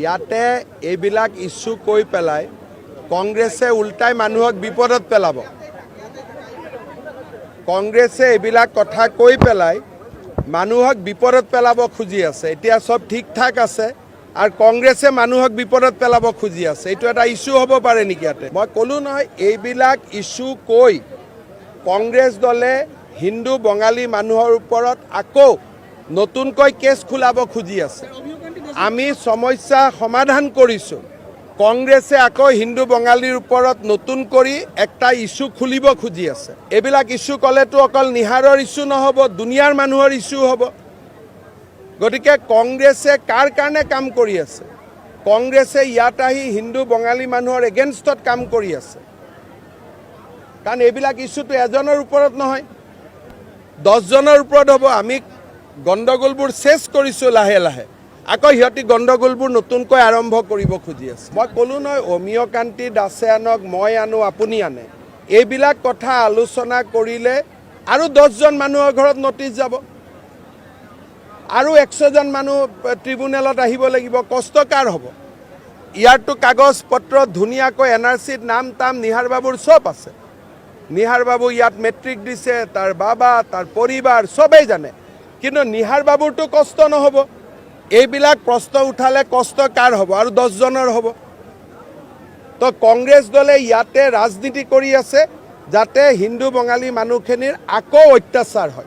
ইয়াতে এইবিলাক ইছ্যু কৈ পেলাই কংগ্ৰেছে উল্টাই মানুহক বিপদত পেলাব। কংগ্ৰেছে এইবিলাক কথা কৈ পেলাই মানুহক বিপদত পেলাব খুজি আছে। এতিয়া চব ঠিক ঠাক আছে আৰু কংগ্ৰেছে মানুহক বিপদত পেলাব খুজি আছে। এইটো এটা ইছ্যু হ'ব পাৰে নেকি ইয়াতে? মই ক'লো নহয়, এইবিলাক ইছ্যু কৈ কংগ্ৰেছ দলে হিন্দু বঙালী মানুহৰ ওপৰত আকৌ নতুনকৈ কেছ খোলাব খুজি আছে। আমি সমস্যা সমাধান কৰিছোঁ, কংগ্ৰেছে আকৌ হিন্দু বঙালীৰ ওপৰত নতুন কৰি একটা ইছ্যু খুলিব খুজি আছে। এইবিলাক ইছ্যু ক'লেতো অকল নিহাৰৰ ইছ্যু নহ'ব, দুনিয়াৰ মানুহৰ ইছ্যু হ'ব। গতিকে কংগ্ৰেছে কাৰ কাৰণে কাম কৰি আছে? কংগ্ৰেছে ইয়াত আহি হিন্দু বঙালী মানুহৰ এগেইনষ্টত কাম কৰি আছে। কাৰণ এইবিলাক ইছ্যুটো এজনৰ ওপৰত নহয়, 10জনৰ ওপৰত হ'ব। আমি গণ্ডগোলবোৰ চেছ কৰিছোঁ লাহে লাহে, আকৌ সিহঁতি গণ্ডগোলবোৰ নতুনকৈ আৰম্ভ কৰিব খুজি আছে। মই ক'লো নহয়, অমীয়কান্তি দাসে আনক, মই আনো, আপুনি আনে, এইবিলাক কথা আলোচনা কৰিলে আৰু 10জন মানুহৰ ঘৰত নটিচ যাব আৰু 100জন মানুহ ট্ৰিবুনেলত আহিব লাগিব। কষ্ট কাৰ হ'ব? ইয়াৰতো কাগজ পত্ৰ ধুনীয়াকৈ এনআৰচিত নাম তাম নিহাৰ বাবুৰ চব আছে। নিহাৰ বাবু ইয়াত মেট্ৰিক দিছে, তাৰ বাবা, তাৰ পৰিবাৰ চবেই জানে। কিন্তু নিহাৰ বাবুৰতো কষ্ট নহ'ব। এইবিলাক প্ৰশ্ন উঠালে কষ্ট কাৰ হ'ব? আৰু 10জনৰ হ'ব। তো কংগ্ৰেছ দলে ইয়াতে ৰাজনীতি কৰি আছে, যাতে হিন্দু বঙালী মানুহখিনিৰ আকৌ অত্যাচাৰ হয়।